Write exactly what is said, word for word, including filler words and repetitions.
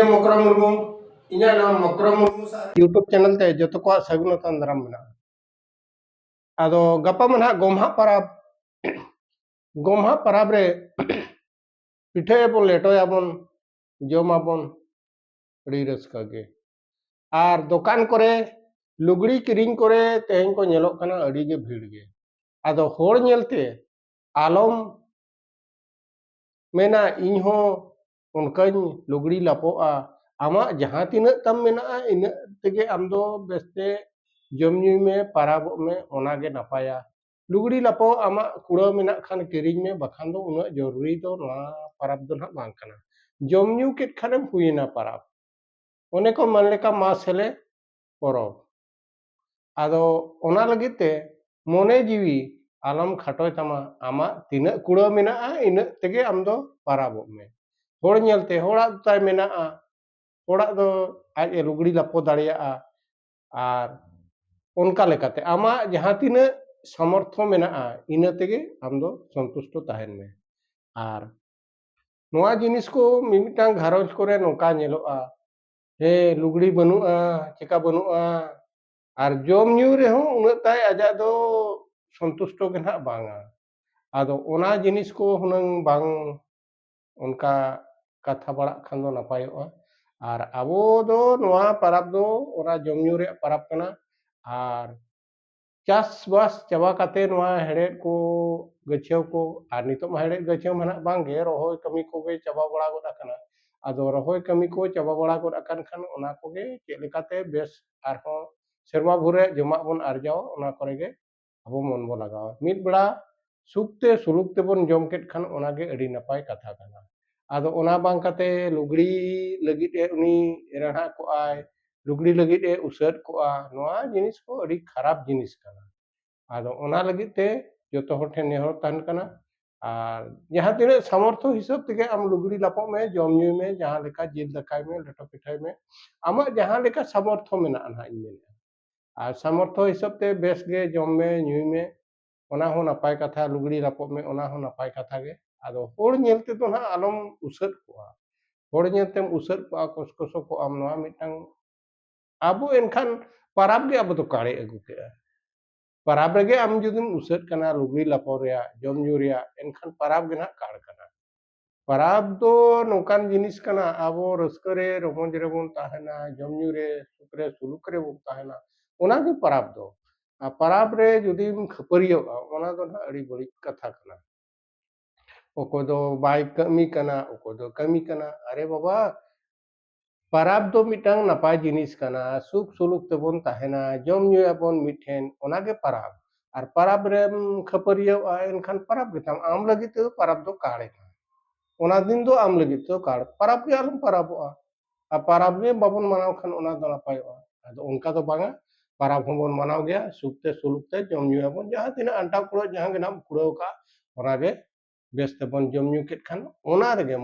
ᱢᱚᱠᱨᱚ ᱢᱩᱨᱢᱩ, ᱤᱧᱟᱹᱜ ᱱᱟᱢ ᱢᱚᱠᱨᱚ ᱢᱩᱨᱢᱩ ᱥᱟᱨ᱾ YouTube channel ᱛᱮ ᱡᱚᱛᱚ ᱠᱚᱣᱟᱜ ᱥᱟᱹᱜᱩᱱ ᱟᱛᱟᱝ ᱫᱟᱨᱟᱢ ᱢᱮᱱᱟᱜᱼᱟ᱾ ᱟᱫᱚ ᱜᱟᱯᱟ ᱢᱟ ᱱᱟᱦᱟᱜ ᱜᱚᱢᱦᱟ ᱯᱟᱨᱟᱵᱽ᱾ ᱜᱚᱢᱦᱟ ᱯᱟᱨᱟᱵᱽ ᱨᱮ ᱯᱤᱴᱷᱟᱹᱭᱟᱵᱚᱱ, ᱞᱮᱴᱚᱭᱟᱵᱚᱱ, ᱡᱚᱢᱟᱵᱚᱱ, ᱟᱹᱰᱤ ᱨᱟᱹᱥᱠᱟᱹ ᱜᱮ᱾ ᱟᱨ ᱫᱚᱠᱟᱱ ᱠᱚᱨᱮ ᱞᱩᱜᱽᱲᱤ ᱠᱤᱨᱤᱧ ᱠᱚᱨᱮ ᱛᱮᱦᱮᱧ ᱠᱚ ᱧᱮᱞᱚᱜ ᱠᱟᱱᱟ ᱟᱹᱰᱤ ᱜᱮ ᱵᱷᱤᱲ ᱜᱮ᱾ ᱟᱫᱚ ᱦᱚᱲ ᱧᱮᱞᱛᱮ ᱟᱞᱚᱢ ᱢᱮᱱᱟ ᱤᱧ ᱦᱚᱸ ᱚᱱᱠᱟᱧ ᱞᱩᱜᱽᱲᱤ ᱞᱟᱯᱚᱜᱼᱟ᱾ ᱟᱢᱟᱜ ᱡᱟᱦᱟᱸ ᱛᱤᱱᱟᱹᱜ ᱛᱟᱢ ᱢᱮᱱᱟᱜᱼᱟ, ᱤᱱᱟᱹᱜ ᱛᱮᱜᱮ ᱟᱢ ᱫᱚ ᱵᱮᱥᱛᱮ ᱡᱚᱢ ᱧᱩᱭ ᱢᱮ, ᱯᱟᱨᱟᱵᱚᱜ ᱢᱮ, ᱚᱱᱟ ᱜᱮ ᱱᱟᱯᱟᱭᱟ᱾ ᱞᱩᱜᱽᱲᱤ ᱞᱟᱯᱚ ᱟᱢᱟᱜ ᱠᱩᱲᱟᱹᱣ ᱢᱮᱱᱟᱜ ᱠᱷᱟᱱ ᱠᱤᱨᱤᱧ ᱢᱮ, ᱵᱟᱠᱷᱟᱱ ᱫᱚ ᱩᱱᱟᱹᱜ ᱡᱚᱨᱩᱨᱤ ᱫᱚ ᱱᱚᱣᱟ ᱯᱟᱨᱟᱵᱽ ᱫᱚ ᱱᱟᱦᱟᱜ ᱵᱟᱝ ᱠᱟᱱᱟ᱾ ᱡᱚᱢ ᱧᱩ ᱠᱮᱫ ᱠᱷᱟᱱᱮᱢ ᱦᱩᱭᱮᱱᱟ ᱯᱟᱨᱟᱵᱽ᱾ ᱚᱱᱮ ᱠᱚ ᱢᱮᱱ ᱞᱮᱠᱟ ᱢᱟ ᱥᱮᱞᱮ ᱯᱚᱨᱚᱵᱽ᱾ ᱟᱫᱚ ᱚᱱᱟ ᱞᱟᱹᱜᱤᱫ ᱛᱮ ᱢᱚᱱᱮ ᱡᱤᱣᱤ ᱟᱞᱚᱢ ᱠᱷᱟᱴᱚᱭ ᱛᱟᱢᱟ, ᱟᱢᱟᱜ ᱛᱤᱱᱟᱹᱜ ᱠᱩᱲᱟᱹᱣ ᱢᱮᱱᱟᱜᱼᱟ ᱤᱱᱟᱹᱜ ᱛᱮᱜᱮ ᱟᱢ ᱫᱚ ᱯᱟᱨᱟᱵᱚᱜ ᱢᱮ᱾ ᱦᱚᱲ ᱧᱮᱞᱛᱮ, ᱦᱚᱲᱟᱜ ᱫᱚ ᱛᱟᱭ ᱢᱮᱱᱟᱜᱼᱟ, ᱦᱚᱲᱟᱜ ᱫᱚ ᱟᱡ ᱮ ᱞᱩᱜᱽᱲᱤ ᱞᱟᱯᱚ ᱫᱟᱲᱮᱭᱟᱜᱼᱟ, ᱟᱨ ᱚᱱᱠᱟ ᱞᱮᱠᱟᱛᱮ ᱟᱢᱟᱜ ᱡᱟᱦᱟᱸ ᱛᱤᱱᱟᱹᱜ ᱥᱟᱢᱚᱨᱛᱷᱚ ᱢᱮᱱᱟᱜᱼᱟ ᱤᱱᱟᱹ ᱛᱮᱜᱮ ᱟᱢ ᱫᱚ ᱥᱚᱱᱛᱩᱥᱴᱚ ᱛᱟᱦᱮᱱ ᱢᱮ᱾ ᱟᱨ ᱱᱚᱣᱟ ᱡᱤᱱᱤᱥ ᱠᱚ ᱢᱤᱢᱤᱫᱴᱟᱝ ᱜᱷᱟᱨᱚᱸᱡᱽ ᱠᱚᱨᱮ ᱱᱚᱝᱠᱟ ᱧᱮᱞᱚᱜᱼᱟ, ᱦᱮᱸ, ᱞᱩᱜᱽᱲᱤ ᱵᱟᱹᱱᱩᱜᱼᱟ, ᱪᱮᱠᱟ ᱵᱟᱹᱱᱩᱜᱼᱟ, ᱟᱨ ᱡᱚᱢ ᱧᱩ ᱨᱮᱦᱚᱸ ᱩᱱᱟᱹᱜ ᱛᱟᱭ ᱟᱡᱟᱜ ᱫᱚ ᱥᱚᱱᱛᱩᱥᱴᱚ ᱜᱮ ᱱᱟᱦᱟᱜ ᱵᱟᱝᱟ᱾ ᱟᱫᱚ ᱚᱱᱟ ᱡᱤᱱᱤᱥ ᱠᱚ ᱦᱩᱱᱟᱹᱝ ᱵᱟᱝ ᱚᱱᱠᱟ ᱠᱟᱛᱷᱟ ᱵᱟᱲᱟᱜ ᱠᱷᱟᱱ ᱫᱚ ᱱᱟᱯᱟᱭᱚᱜᱼᱟ᱾ ᱟᱨ ᱟᱵᱚ ᱫᱚ ᱱᱚᱣᱟ ᱯᱟᱨᱟᱵᱽ ᱫᱚ ᱚᱱᱟ ᱡᱚᱢ ᱧᱩ ᱨᱮᱭᱟᱜ ᱯᱟᱨᱟᱵᱽ ᱠᱟᱱᱟ᱾ ᱟᱨ ᱪᱟᱥᱵᱟᱥ ᱪᱟᱵᱟ ᱠᱟᱛᱮ ᱱᱚᱣᱟ ᱦᱮᱲᱦᱮᱫ ᱠᱚ, ᱜᱟᱹᱪᱷᱟᱹᱣ ᱠᱚ, ᱟᱨ ᱱᱤᱛᱚᱜ ᱢᱟ ᱦᱮᱲᱦᱮᱫ ᱜᱟᱹᱪᱷᱟᱹᱣ ᱢᱟ ᱱᱟᱦᱟᱜ ᱵᱟᱝᱜᱮ, ᱨᱚᱦᱚᱭ ᱠᱟᱹᱢᱤ ᱠᱚᱜᱮ ᱪᱟᱵᱟ ᱵᱟᱲᱟ ᱜᱚᱫ ᱟᱠᱟᱱᱟ᱾ ᱟᱫᱚ ᱨᱚᱦᱚᱭ ᱠᱟᱹᱢᱤ ᱠᱚ ᱪᱟᱵᱟ ᱵᱟᱲᱟ ᱜᱚᱫ ᱟᱠᱟᱱ ᱠᱷᱟᱱ ᱚᱱᱟ ᱠᱚᱜᱮ ᱪᱮᱫ ᱞᱮᱠᱟᱛᱮ ᱵᱮᱥ ᱟᱨᱦᱚᱸ ᱥᱮᱨᱢᱟ ᱵᱷᱳᱨ ᱨᱮᱭᱟᱜ ᱡᱚᱢᱟᱜ ᱵᱚᱱ ᱟᱨᱡᱟᱣᱟ, ᱚᱱᱟ ᱠᱚᱨᱮ ᱜᱮ ᱟᱵᱚ ᱢᱚᱱ ᱵᱚ ᱞᱟᱜᱟᱣᱟ᱾ ᱢᱤᱫ ᱵᱮᱲᱟ ᱥᱩᱠ ᱛᱮ ᱥᱩᱞᱩᱠ ᱛᱮᱵᱚᱱ ᱡᱚᱢ ᱠᱮᱫ ᱠᱷᱟᱱ ᱚᱱᱟᱜᱮ ᱟᱹᱰᱤ ᱱᱟᱯᱟᱭ ᱠᱟᱛᱷᱟ ᱠᱟᱱᱟ᱾ ᱟᱫᱚ ᱚᱱᱟ ᱵᱟᱝ ᱠᱟᱛᱮ ᱞᱩᱜᱽᱲᱤ ᱞᱟᱹᱜᱤᱫ ᱮ ᱩᱱᱤ ᱨᱮᱲᱦᱟ ᱠᱚᱜᱼᱟᱭ, ᱞᱩᱜᱽᱲᱤ ᱞᱟᱹᱜᱤᱫ ᱮ ᱩᱥᱟᱹᱫ ᱠᱚᱜᱼᱟ, ᱱᱚᱣᱟ ᱡᱤᱱᱤᱥ ᱠᱚ ᱟᱹᱰᱤ ᱠᱷᱟᱨᱟᱯ ᱡᱤᱱᱤᱥ ᱠᱟᱱᱟ᱾ ᱟᱫᱚ ᱚᱱᱟ ᱞᱟᱹᱜᱤᱫ ᱛᱮ ᱡᱚᱛᱚ ᱦᱚᱲ ᱴᱷᱮᱱ ᱱᱮᱦᱚᱨ ᱛᱟᱦᱮᱱ ᱠᱟᱱᱟ, ᱟᱨ ᱡᱟᱦᱟᱸ ᱛᱤᱱᱟᱹᱜ ᱥᱟᱢᱚᱨᱛᱷᱚ ᱦᱤᱥᱟᱹᱵ ᱛᱮᱜᱮ ᱟᱢ ᱞᱩᱜᱽᱲᱤ ᱞᱟᱯᱚᱜ ᱢᱮ, ᱡᱚᱢ ᱧᱩᱭ ᱢᱮ, ᱡᱟᱦᱟᱸ ᱞᱮᱠᱟ ᱡᱤᱞ ᱫᱟᱠᱟᱭ ᱢᱮ, ᱞᱮᱴᱚ ᱯᱤᱴᱷᱟᱹᱭ ᱢᱮ, ᱟᱢᱟᱜ ᱡᱟᱦᱟᱸ ᱞᱮᱠᱟ ᱥᱟᱢᱚᱨᱛᱷᱚ ᱢᱮᱱᱟᱜᱼᱟ ᱱᱟᱦᱟᱜ ᱤᱧ ᱢᱮᱱᱮᱫᱼᱟ᱾ ᱟᱨ ᱥᱟᱢᱚᱨᱛᱷᱚ ᱦᱤᱥᱟᱹᱵ ᱛᱮ ᱵᱮᱥ ᱜᱮ ᱡᱚᱢ ᱢᱮ, ᱧᱩᱭ ᱢᱮ, ᱚᱱᱟ ᱦᱚᱸ ᱱᱟᱯᱟᱭ ᱠᱟᱛᱷᱟ, ᱞᱩᱜᱽᱲᱤ ᱞᱟᱯᱚᱜ ᱢᱮ, ᱚᱱᱟ ᱦᱚᱸ ᱱᱟᱯᱟᱭ ᱠᱟᱛᱷᱟ ᱜᱮ᱾ ᱟᱫᱚ ᱦᱚᱲ ᱧᱮᱞ ᱛᱮᱫᱚ ᱱᱟᱦᱟᱜ ᱟᱞᱚᱢ ᱩᱥᱟᱹᱫ ᱠᱚᱣᱟ᱾ ᱦᱚᱲ ᱧᱮᱞᱛᱮᱢ ᱩᱥᱟᱹᱫ ᱠᱚᱜᱼᱟ, ᱠᱚᱥᱠᱚᱥᱚ ᱠᱚᱜᱼᱟᱢ, ᱱᱚᱣᱟ ᱢᱤᱫᱴᱟᱝ ᱟᱵᱚ ᱮᱱᱠᱷᱟᱱ ᱯᱟᱨᱟᱵᱽ ᱜᱮ ᱟᱵᱚ ᱫᱚ ᱠᱟᱲᱮ ᱟᱹᱜᱩ ᱠᱮᱜᱼᱟ᱾ ᱯᱟᱨᱟᱵᱽ ᱨᱮᱜᱮ ᱟᱢ ᱡᱩᱫᱤᱢ ᱩᱥᱟᱹᱫ ᱠᱟᱱᱟ, ᱞᱩᱜᱽᱲᱤ ᱞᱟᱯᱚ ᱨᱮᱭᱟᱜ, ᱡᱚᱢ ᱧᱩ ᱨᱮᱭᱟᱜ, ᱮᱱᱠᱷᱟᱱ ᱯᱟᱨᱟᱵᱽ ᱜᱮ ᱱᱟᱦᱟᱜ ᱠᱟᱲ ᱠᱟᱱᱟ᱾ ᱯᱟᱨᱟᱵᱽ ᱫᱚ ᱱᱚᱝᱠᱟᱱ ᱡᱤᱱᱤᱥ ᱠᱟᱱᱟ, ᱟᱵᱚ ᱨᱟᱹᱥᱠᱟᱹ ᱨᱮ ᱨᱚᱢᱚᱡᱽ ᱨᱮᱵᱚᱱ ᱛᱟᱦᱮᱱᱟ, ᱡᱚᱢ ᱧᱩ ᱨᱮ ᱥᱩᱠ ᱨᱮ ᱥᱩᱞᱩᱠ ᱨᱮᱵᱚᱱ ᱛᱟᱦᱮᱱᱟ, ᱚᱱᱟᱜᱮ ᱯᱟᱨᱟᱵᱽ ᱫᱚ᱾ ᱟᱨ ᱯᱟᱨᱟᱵᱽ ᱨᱮ ᱡᱩᱫᱤᱢ ᱠᱷᱟᱹᱯᱟᱹᱨᱤᱭᱟᱹᱜᱼᱟ, ᱚᱱᱟ ᱫᱚ ᱱᱟᱦᱟᱜ ᱟᱹᱰᱤ ᱵᱟᱹᱲᱤᱡ ᱠᱟᱛᱷᱟ ᱠᱟᱱᱟ᱾ ᱚᱠᱚᱭ ᱫᱚ ᱵᱟᱭ ᱠᱟᱹᱢᱤ ᱠᱟᱱᱟ, ᱚᱠᱚᱭ ᱫᱚ ᱠᱟᱹᱢᱤ ᱠᱟᱱᱟ᱾ ᱟᱨᱮ ᱵᱟᱵᱟ, ᱯᱟᱨᱟᱵᱽ ᱫᱚ ᱢᱤᱫᱴᱟᱝ ᱱᱟᱯᱟᱭ ᱡᱤᱱᱤᱥ ᱠᱟᱱᱟ, ᱥᱩᱠ ᱥᱩᱞᱩᱠ ᱛᱮᱵᱚᱱ ᱛᱟᱦᱮᱱᱟ, ᱡᱚᱢ ᱧᱩᱭᱟᱵᱚᱱ ᱢᱤᱫ ᱴᱷᱮᱱ, ᱚᱱᱟᱜᱮ ᱯᱟᱨᱟᱵᱽ᱾ ᱟᱨ ᱯᱟᱨᱟᱵᱽ ᱨᱮᱢ ᱠᱷᱟᱹᱯᱟᱹᱨᱤᱭᱟᱹᱜᱼᱟ, ᱮᱱᱠᱷᱟᱱ ᱯᱟᱨᱟᱵᱽ ᱜᱮᱛᱟᱢ, ᱟᱢ ᱞᱟᱹᱜᱤᱫ ᱛᱮᱫᱚ ᱯᱟᱨᱟᱵᱽ ᱫᱚ ᱠᱟᱲ ᱮᱱᱟ᱾ ᱚᱱᱟ ᱫᱤᱱ ᱫᱚ ᱟᱢ ᱞᱟᱹᱜᱤᱫ ᱛᱮᱫᱚ ᱠᱟᱲ, ᱯᱟᱨᱟᱵᱽ ᱜᱮ ᱟᱞᱚᱢ ᱯᱟᱨᱟᱵᱚᱜᱼᱟ᱾ ᱟᱨ ᱯᱟᱨᱟᱵᱽ ᱜᱮ ᱵᱟᱵᱚᱱ ᱢᱟᱱᱟᱣ ᱠᱷᱟᱱ ᱚᱱᱟ ᱫᱚ ᱱᱟᱯᱟᱭᱚᱜᱼᱟ᱾ ᱟᱫᱚ ᱚᱱᱠᱟ ᱫᱚ ᱵᱟᱝᱟ, ᱯᱟᱨᱟᱵᱽ ᱦᱚᱸᱵᱚᱱ ᱢᱟᱱᱟᱣ ᱜᱮᱭᱟ, ᱥᱩᱠ ᱛᱮ ᱥᱩᱞᱩᱠ ᱛᱮ ᱡᱚᱢ ᱧᱩᱭᱟᱵᱚᱱ, ᱡᱟᱦᱟᱸ ᱛᱤᱱᱟᱹᱜ ᱟᱱᱴᱟᱣ ᱠᱩᱲᱟᱹᱣ ᱡᱟᱦᱟᱸ ᱜᱮ ᱱᱟᱦᱟᱜ ᱮᱢ ᱠᱩᱲᱟᱹᱣ ᱠᱟᱜᱼᱟ, ᱚᱱᱟᱜᱮ ᱵᱮᱥ ᱛᱮᱵᱚᱱ ᱡᱚᱢ ᱧᱩ ᱠᱮᱫ ᱠᱷᱟᱱ ᱚᱱᱟ ᱨᱮᱜᱮ